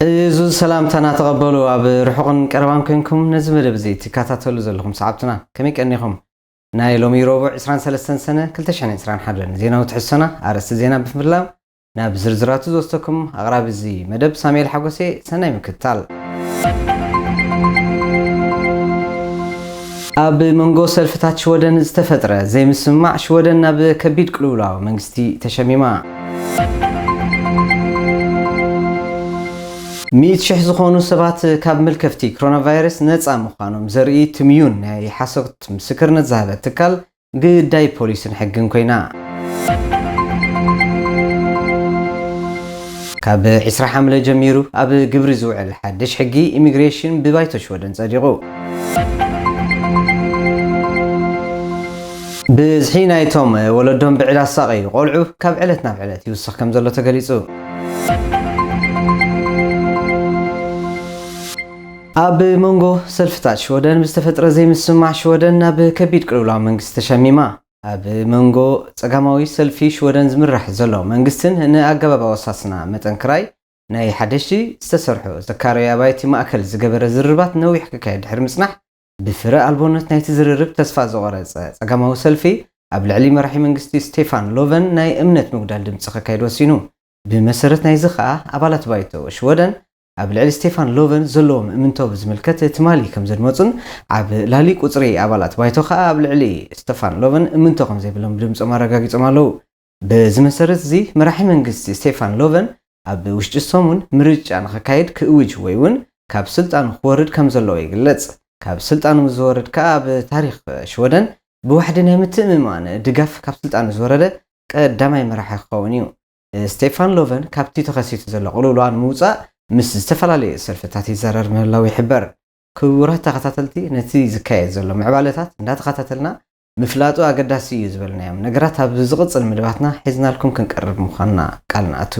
እዙ ሰላምታና ተቐበሉ። ኣብ ርሑቕን ቀረባን ኮይንኩም ነዚ መደብ እዚ ትከታተሉ ዘለኹም ሰዓብትና፣ ከመይ ቀኒኹም? ናይ ሎሚ ረቡዕ ዕስራን ሰለስተን ሰነ ክልተ ሽሕን ዕስራን ሓደን ዜናዊ ትሕዝቶና ኣርእስቲ ዜና ብምፍላም ናብ ዝርዝራቱ ዝወስደኩም ኣቕራቢ እዚ መደብ ሳሙኤል ሓጎሴ። ሰናይ ምክትታል። ኣብ መንጎ ሰልፍታት ሽወደን ዝተፈጥረ ዘይምስምማዕ ሽወደን ናብ ከቢድ ቅልውላው መንግስቲ ተሸሚማ። ሚእቲ ሽሕ ዝኾኑ ሰባት ካብ መልከፍቲ ኮሮና ቫይረስ ነፃ ምዃኖም ዘርኢ ትምዩን ናይ ሓሶት ምስክርነት ዝሃበ ትካል ግዳይ ፖሊስን ሕግን ኮይና። ካብ ዕስራ ሓምለ ጀሚሩ ኣብ ግብሪ ዝውዕል ሓድሽ ሕጊ ኢሚግሬሽን ብባይቶ ሽወደን ጸዲቑ። ብዝሒ ናይቶም ወለዶም ብዕዳ ዝሳቐዩ ቆልዑ ካብ ዕለት ናብ ዕለት ይውስኽ ከም ዘሎ ተገሊጹ። ኣብ መንጎ ሰልፍታት ሽወደን ብዝተፈጥረ ዘይምስምማዕ ሽወደን ናብ ከቢድ ቅልውላው መንግስቲ ተሸሚማ። ኣብ መንጎ ጸጋማዊ ሰልፊ ሽወደን ዝምራሕ ዘሎ መንግስትን ንኣገባብ ኣወሳስና መጠንክራይ ናይ ሓደሽቲ ዝተሰርሑ ዘካረዩ ኣባይቲ ማእከል ዝገበረ ዝርርባት ነዊሕ ክካየድ ድሕሪ ምጽናሕ፣ ብፍረ ኣልቦነት ናይቲ ዝርርብ ተስፋ ዝቖረጸ ጸጋማዊ ሰልፊ ኣብ ልዕሊ መራሒ መንግስቲ ስቴፋን ሎቨን ናይ እምነት ምጉዳል ድምጺ ከካይድ ወሲኑ። ብመሰረት ናይዚ ኸኣ ኣባላት ባይቶ ሽወደን ኣብ ልዕሊ ስቴፋን ሎቨን ዘለዎም እምንቶ ብዝምልከት ትማሊ ከም ዘድመጹን ኣብ ላሊ ቁጽሪ ኣባላት ባይቶ ኸኣ ኣብ ልዕሊ ስቴፋን ሎቨን እምንቶ ከም ዘይብሎም ብድምጾም ኣረጋጊጾም ኣለዉ። በዚ መሰረት እዚ መራሒ መንግስቲ ስቴፋን ሎቨን ኣብ ውሽጢ ሰሙን ምርጫ ንኸካይድ ክእውጅ ወይ እውን ካብ ስልጣኑ ክወርድ ከም ዘለዎ ይግለጽ። ካብ ስልጣኑ ምስ ዝወርድ ከኣ ኣብ ታሪኽ ሽወደን ብዋሕዲ ናይ ምትእምማን ድጋፍ ካብ ስልጣኑ ዝወረደ ቀዳማይ መራሒ ክኸውን እዩ። ስቴፋን ሎቨን ካብቲ ተኸሲቱ ዘሎ ቅልውላው ንምውጻእ ምስ ዝተፈላለዩ ሰልፍታት ይዘረር ምህላው ይሕበር። ክቡራት ተኸታተልቲ፣ ነቲ ዝካየድ ዘሎ ምዕባለታት እንዳተኸታተልና ምፍላጡ ኣገዳሲ እዩ ዝበልናዮም ነገራት ኣብ ዝቕጽል መደባትና ሒዝናልኩም ክንቀርብ ምዃንና ቃል ንኣቱ።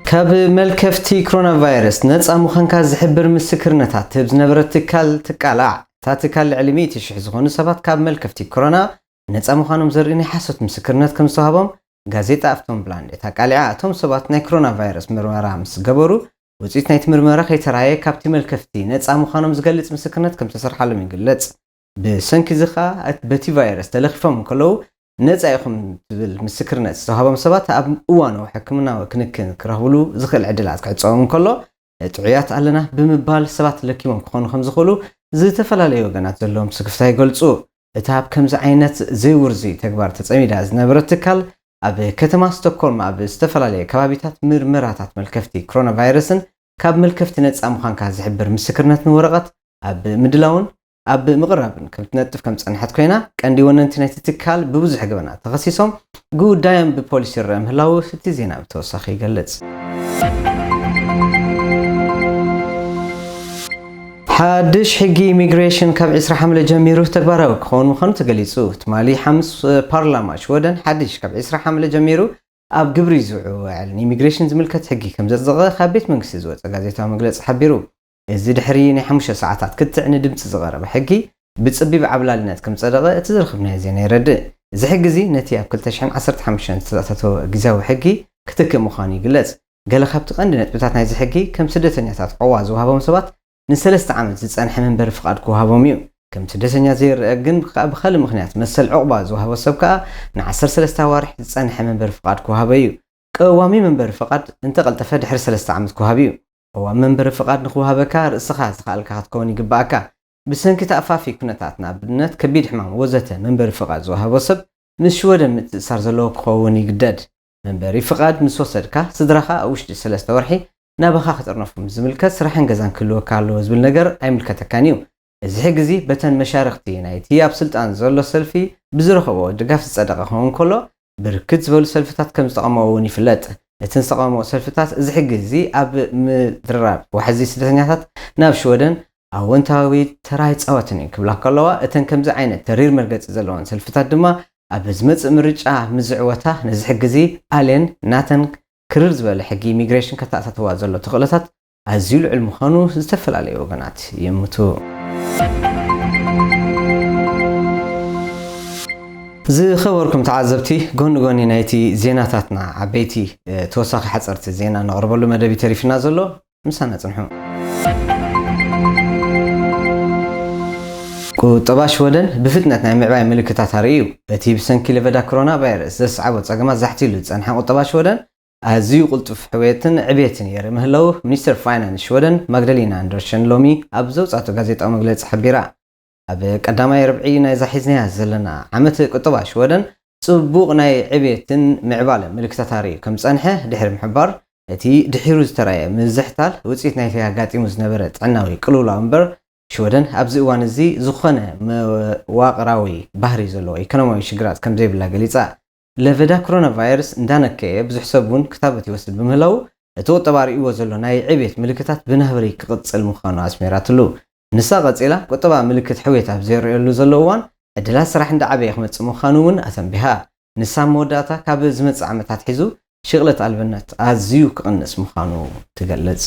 ካብ መልከፍቲ ኮሮና ቫይረስ ነጻ ምዃንካ ዝሕብር ምስክርነታት ትህብ ዝነበረት ትካል ትቃላዕ። እታ ትካል ልዕሊ ሚእቲ ሽሕ ዝኾኑ ሰባት ካብ መልከፍቲ ኮሮና ነጻ ምዃኖም ዘርኢ ናይ ሓሶት ምስክርነት ከም ዝተዋህቦም ጋዜጣ ኣፍቶንብላንድ ኣቃሊዓ። እቶም ሰባት ናይ ኮሮና ቫይረስ ምርመራ ምስ ገበሩ፣ ውጽኢት ናይቲ ምርመራ ከይተራየ ካብቲ መልከፍቲ ነጻ ምዃኖም ዝገልጽ ምስክርነት ከም ዝተሰርሓሎም ይግለጽ። ብሰንኪ እዚ ኸኣ በቲ ቫይረስ ተለኺፎም እንከለዉ ነጻ ኢኹም ትብል ምስክርነት ዝተዋህቦም ሰባት ኣብ እዋናዊ ሕክምናዊ ክንክን ክረኽብሉ ዝኽእል ዕድላት ክዕጸዎም እንከሎ፣ ጥዑያት ኣለና ብምባል ሰባት ለኪሞም ክኾኑ ከም ዝኽእሉ ዝተፈላለዩ ወገናት ዘለዎም ስክፍታ ይገልጹ። እታ ኣብ ከምዚ ዓይነት ዘይውርዙይ ተግባር ተጸሚዳ ዝነበረት ትካል ኣብ ከተማ ስቶክሆልም ኣብ ዝተፈላለዩ ከባቢታት ምርመራታት መልከፍቲ ኮሮና ቫይረስን ካብ መልከፍቲ ነጻ ምዃንካ ዝሕብር ምስክርነትን ወረቐት ኣብ ምድላውን ኣብ ምቕራብን ከም ትነጥፍ ከም ዝጸንሐት ኮይና፣ ቀንዲ ወነንቲ ናይቲ ትካል ብብዙሕ ገበናት ተኸሲሶም ጉዳዮም ብፖሊስ ይረአ ምህላዉ እቲ ዜና ብተወሳኺ ይገልጽ። ሓድሽ ሕጊ ኢሚግሬሽን ካብ ዕስራ ሓምለ ጀሚሩ ተግባራዊ ክኸውን ምዃኑ ተገሊጹ። ትማሊ ሓሙስ ፓርላማ ሽወደን ሓድሽ ካብ ዕስራ ሓምለ ጀሚሩ ኣብ ግብሪ ዝውዕል ንኢሚግሬሽን ዝምልከት ሕጊ ከም ዘጽደቐ ካብ ቤት መንግስቲ ዝወጸ ጋዜጣዊ መግለጺ ሓቢሩ። እዚ ድሕሪ ናይ ሓሙሽተ ሰዓታት ክትዕ ንድምጺ ዝቐረበ ሕጊ ብጸቢብ ዓብላልነት ከም ጸደቐ እቲ ዝረኸብናዮ ዜና የረድእ። እዚ ሕጊ እዚ ነቲ ኣብ ክልተ ሽሕን ዓሰርተ ሓሙሽተን ዝተኣታተወ ግዝያዊ ሕጊ ክትክእ ምዃኑ ይግለጽ። ገለ ካብቲ ቀንዲ ነጥብታት ናይዚ ሕጊ ከም ስደተኛታት ዑቕባ ዝወሃቦም ሰባት ንሰለስተ ዓመት ዝጸንሐ መንበሪ ፍቓድ ክወሃቦም እዩ። ከም ስደተኛ ዘይረአ ግን ብካ-፣ ብኻልእ ምኽንያት መሰል ዑቕባ ዝወሃቦ ሰብ ከኣ ንዓሰርተ ሰለስተ ኣዋርሕ ዝጸንሐ መንበሪ ፍቓድ ክወሃቦ እዩ። ቀዋሚ መንበሪ ፍቓድ እንተቐልጠፈ ድሕሪ ሰለስተ ዓመት ክወሃብ እዩ። ቀዋሚ መንበሪ ፍቓድ ንክወሃበካ ርእስኻ ዝኸኣልካ ክትከውን ይግብኣካ። ብሰንኪ ተኣፋፊ ኩነታት ንኣብነት ከቢድ ሕማም ወዘተ መንበሪ ፍቓድ ዝወሃቦ ሰብ ምስ ሽወደን ምትእስሳር ዘለዎ ክኸውን ይግደድ። መንበሪ ፍቓድ ምስ ወሰድካ ስድራኻ ኣብ ውሽጢ ሰለስተ ወርሒ ናባኻ ክጥርነፉ ምስ ዝምልከት ስራሕን ገዛን ክህልወካ ኣለዎ ዝብል ነገር ኣይምልከተካን እዩ። እዚ ሕጊ እዚ በተን መሻርኽቲ ናይቲ ኣብ ስልጣን ዘሎ ሰልፊ ብዝረኸቦ ድጋፍ ዝጸደቐ ክኸውን ከሎ፣ ብርክት ዝበሉ ሰልፍታት ከም ዝተቐመዎ እውን ይፍለጥ። እተን ዝተቐመዎ ሰልፍታት እዚ ሕጊ እዚ ኣብ ምድራብ ዋሕዚ ስደተኛታት ናብ ሽወደን ኣወንታዊ ተራ ኣይጻወትን እዩ ክብላ ከለዋ፣ እተን ከምዚ ዓይነት ተሪር መርገጺ ዘለወን ሰልፍታት ድማ ኣብ ዝመጽእ ምርጫ ምስ ዝዕወታ ነዚ ሕጊ እዚ ኣልየን ናተን ክርር ዝበለ ሕጊ ኢሚግሬሽን ከተኣታተዋ ዘሎ ተኽእሎታት ኣዝዩ ልዑል ምዃኑ ዝተፈላለዩ ወገናት ይእምቱ። ዝኸበርኩም ተዓዘብቲ፣ ጎኒ ጎኒ ናይቲ ዜናታትና ዓበይቲ፣ እ፣ ተወሳኺ ሓጸርቲ ዜና ነቕርበሉ መደብ እዩ ተሪፍና ዘሎ። ምሳና ጽንሑ። ቁጠባ ሽወደን ብፍጥነት ናይ ምዕባይ ምልክታት ኣርእዩ። እቲ ብሰንኪ ለበዳ ኮሮና ቫይረስ ዘስዓቦ ጸገማት ዛሕቲሉ ዝጸንሐ ቁጠባ ሽወደን ኣዝዩ ቅልጡፍ ሕውየትን ዕብየትን የርኢ ምህላዉ ሚኒስተር ፋይናንስ ሽወደን ማግዳሊና ኣንደርሰን ሎሚ ኣብ ዘውጻእቶ ጋዜጣዊ መግለጺ ሓቢራ። ኣብ ቀዳማይ ርብዒ ናይዛ ሒዝናያ ዘለና ዓመት ቁጠባ ሽወደን ጽቡቕ ናይ ዕብየትን ምዕባለ ምልክታት ኣርእዩ ከም ዝጸንሐ ድሕሪ ምሕባር፣ እቲ ድሒሩ ዝተራእየ ምዝሕታል ውጽኢት ናይቲ ኣጋጢሙ ዝነበረ ጥዕናዊ ቅልውላው እምበር፣ ሽወደን ኣብዚ እዋን እዚ ዝኾነ መዋቕራዊ ባህሪ ዘለዎ ኢኮኖሚያዊ ሽግራት ከም ዘይብላ ገሊጻ። ለበዳ ኮሮና ቫይረስ እንዳነከየ፣ ብዙሕ ሰብ እውን ክታበት ይወስድ ብምህላዉ፣ እቲ ቁጠባ ርእይዎ ዘሎ ናይ ዕብየት ምልክታት ብናህብሪ ክቕጽል ምዃኑ ኣስሚራትሉ። ንሳ ቀጺላ፣ ቁጠባ ምልክት ሕውየት ኣብ ዘርእየሉ ዘሎ እዋን፣ ዕድላት ስራሕ እንዳዓበየ ክመጽእ ምዃኑ እውን ኣተንቢሃ። ንሳ ኣብ መወዳእታ፣ ካብ ዝመጽእ ዓመታት ሒዙ ሽቕለት ኣልበነት ኣዝዩ ክቕንስ ምዃኑ ትገልጽ።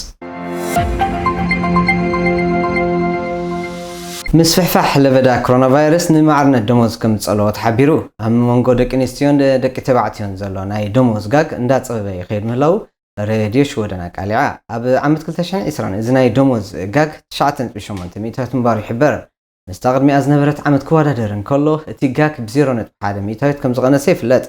ምስፍሕፋሕ ለበዳ ኮሮና ቫይረስ ንማዕርነት ደሞዝ ከም ዝጸለዎ ተሓቢሩ። ኣብ መንጎ ደቂ ኣንስትዮን ደ-፣ ደቂ ተባዕትዮን ዘሎ ናይ ደሞዝ ጋግ እንዳጸበበ ይኸይድ ምህላዉ ሬድዮ ሽወደን ኣቃሊዓ። ኣብ ዓመት ክልተ ሽሕን ዕስራን እዚ ናይ ደሞዝ ጋግ ትሽዓተ ነጥቢ ሸሞንተ ሚእታዊት ምንባሩ ይሕበር። ምስታ ቅድሚኣ ዝነበረት ዓመት ክወዳደር እንከሎ፣ እቲ ጋግ ብዜሮ ነጥቢ ሓደ ሚእታዊት ከም ዝቐነሰ ይፍለጥ።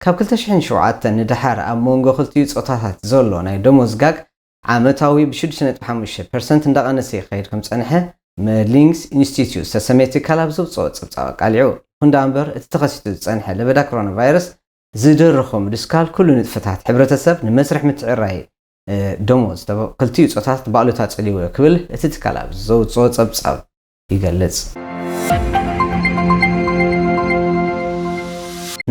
ካብ ክልተ ሽሕን ሸውዓተን ንደሓር ኣብ መንጎ ክልቲኡ ጾታታት ዘሎ ናይ ደሞዝ ጋግ ዓመታዊ ብሽዱሽተ ነጥቢ ሓሙሽተ ፐርሰንት እንዳቐነሰ ይኸይድ ከም ዝጸንሐ መሊንግስ ኢንስቲትዩት ዝተሰመየ ትካል ኣብ ዘውጽኦ ጸብጻብ ኣቃሊዑ። ይኹን ደኣ እምበር፣ እቲ ተኸሲቱ ዝጸንሐ ለበዳ ኮሮና ቫይረስ ዝደረኾ ምድስካል ኩሉ ንጥፈታት ሕብረተሰብ ንመስርሕ ምትዕራይ፣ እ፣ ደሞዝ ተበ-፣ ክልቲኡ ጾታት ባእሉታ ጸሊዎ ክብል እቲ ትካል ኣብ ዘውጽኦ ጸብጻብ ይገልጽ።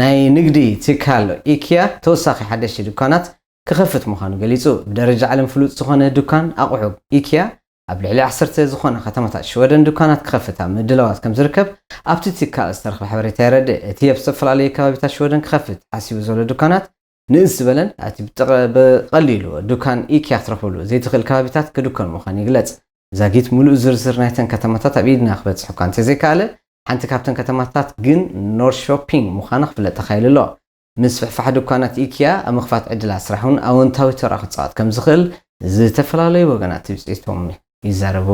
ናይ ንግዲ ትካል ኢኪያ ተወሳኺ ሓደሽቲ ድኳናት ክኸፍት ምዃኑ ገሊጹ። ብደረጃ ዓለም ፍሉጥ ዝኾነ ድኳን ኣቑሑ ኢኪያ ኣብ ልዕሊ ዓሰርተ ዝኾና ከተማታት ሽወደን ድኳናት ክኸፍት ኣብ ምድላዋት ከም ዝርከብ ኣብቲ ትካል ዝተረኽበ ሓበሬታ የረድእ። እቲ ኣብ ዝተፈላለዩ ከባቢታት ሽወደን ክኸፍት ሓሲቡ ዘሎ ድኳናት ንእስ ዝበለን እቲ ብጥቐ-፣ ብቐሊሉ ድኳን ኢኪያ ክትረኽበሉ ዘይትኽእል ከባቢታት ክድኮን ምዃኑ ይግለጽ። ዛጊት ምሉእ ዝርዝር ናይተን ከተማታት ኣብ ኢድና ክበጽሕ እኳ እንተዘይከኣለ፣ ሓንቲ ካብተን ከተማታት ግን ኖርሾፒንግ ምዃና ክፍለጥ ተኻኢሉ ኣሎ። ምስፍሕፋሕ ድኳናት ኢኪያ ኣብ ምኽፋት ዕድላት ስራሕ እውን ኣወንታዊ ተራ ክጻወት ከም ዝኽእል ዝተፈላለዩ ወገናት ትጽቢቶም ይዛረቡ።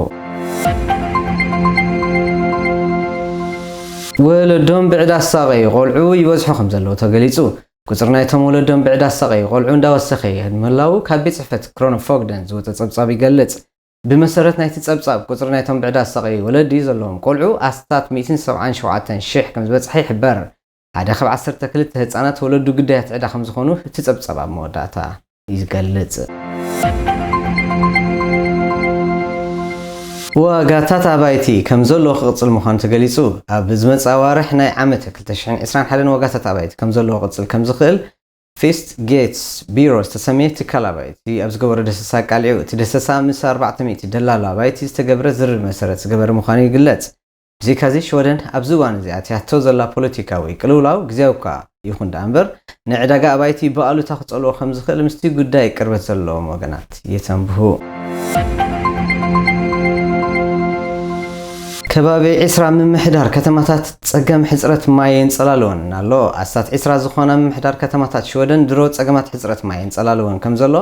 ወለዶም ብዕዳ ዝሳቐዩ ቆልዑ ይበዝሑ ከም ዘለዉ ተገሊጹ። ቁጽሪ ናይቶም ወለዶም ብዕዳ ዝሳቐዩ ቆልዑ እንዳወሰኸ ይኸይድ ምህላዉ ካብ ቤት ጽሕፈት ክሮኖፎግደን ዝወጸ ጸብጻብ ይገልጽ። ብመሰረት ናይቲ ጸብጻብ፣ ቁጽሪ ናይቶም ብዕዳ ዝሳቐዩ ወለዲ ዘለዎም ቆልዑ ኣስታት ሚእትን ሰብዓን ሸውዓተን ሽሕ ከም ዝበጽሐ ይሕበር። ሓደ ካብ ዓሰርተ ክልተ ህጻናት ወለዱ ግዳያት ዕዳ ከም ዝኾኑ እቲ ጸብጻብ ኣብ መወዳእታ ይገልጽ። ዋጋታት ኣባይቲ ከም ዘሎ ክቕጽል ምዃኑ ተገሊጹ። ኣብ ዝመጽእ ኣዋርሕ ናይ ዓመት ክልተ ሽሕን ዕስራን ሓደን ዋጋታት ኣባይቲ ከም ዘለዎ ክቕጽል ከም ዝኽእል ፊስት ጌትስ ቢሮ ዝተሰምየ ትካል ኣባይቲ ኣብ ዝገበሮ ደሰሳ ኣቃሊዑ። እቲ ደሰሳ ምስ ኣርባዕተ ሚእቲ ደላሎ ኣባይቲ ዝተገብረ ዝርርብ መሰረት ዝገበረ ምዃኑ ይግለጽ። ብዘይካዚ ሽወደን ኣብዚ እዋን እዚ ኣትያቶ ዘላ ፖለቲካዊ ቅልውላው ግዜያዊ እኳ ይኹን ደኣ እምበር፣ ንዕዳጋ ኣባይቲ ብኣሉታ ክጸልዎ ከም ዝኽእል ምስቲ ጉዳይ ቅርበት ዘለዎም ወገናት የተንብሁ። ከባቢ ዕስራ ምምሕዳር ከተማታት ጸገም ሕጽረት ማይን ጸላልዎን ኣሎ። ኣስታት ዕስራ ዝኾና ምምሕዳር ከተማታት ሽወደን ድሮ ጸገማት ሕጽረት ማይን ጸላልዎን ከም ዘሎ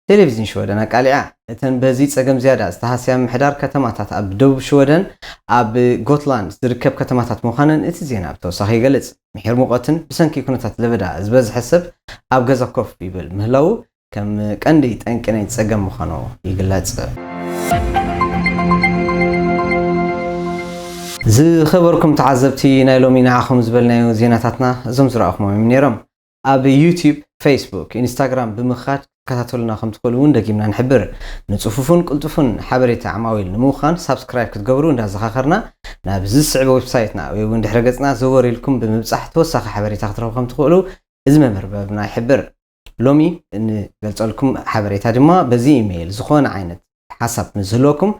ቴሌቪዝን ሽወደን ኣቃሊዓ። እተን በዚ ጸገም ዝያዳ ዝተሃስያ ምምሕዳር ከተማታት ኣብ ደቡብ ሽወደን ኣብ ጎትላንድ ዝርከብ ከተማታት ምዃነን እቲ ዜና ብተወሳኺ ይገልጽ። ምሒር ሙቐትን ብሰንኪ ኩነታት ለበዳ ዝበዝሐ ሰብ ኣብ ገዛ ኮፍ ይብል ምህላዉ ከም ቀንዲ ጠንቂ ናይ ጸገም ምዃኑ ይግለጽ። ዝኸበርኩም ተዓዘብቲ፣ ናይ ሎሚ ንዓኹም ዝበልናዮ ዜናታትና እዞም ዝረኣኹሞም እዮም ነይሮም። ኣብ ዩቲዩብ፣ ፌስቡክ፣ ኢንስታግራም ብምኻድ ክትከታተሉና ከም ትኽእሉ እውን ደጊምና ንሕብር። ንጽፉፉን ቅልጡፉን ሓበሬታ ዓማዊል ንምዃን ሳብስክራይብ ክትገብሩ እንዳዘኻኸርና፣ ናብ ዝስዕብ ዌብሳይትና ወይ እውን ድሕረ ገጽና ዘወር ኢልኩም ብምብጻሕ ተወሳኺ ሓበሬታ ክትረኽቡ ከም ትኽእሉ እዚ መመርበብና ይሕብር። ሎሚ እንገልጸልኩም ሓበሬታ ድማ በዚ ኢሜይል ዝኾነ ዓይነት ሓሳብ ምስ ዝህልወኩም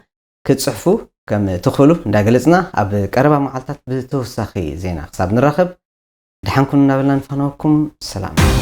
ክትጽሕፉ ከም ትኽእሉ እንዳገለጽና፣ ኣብ ቀረባ መዓልታት ብተወሳኺ ዜና ክሳብ ንራኸብ፣ ደሓን ኩኑ እናበልና ንፋነወኩም። ሰላም።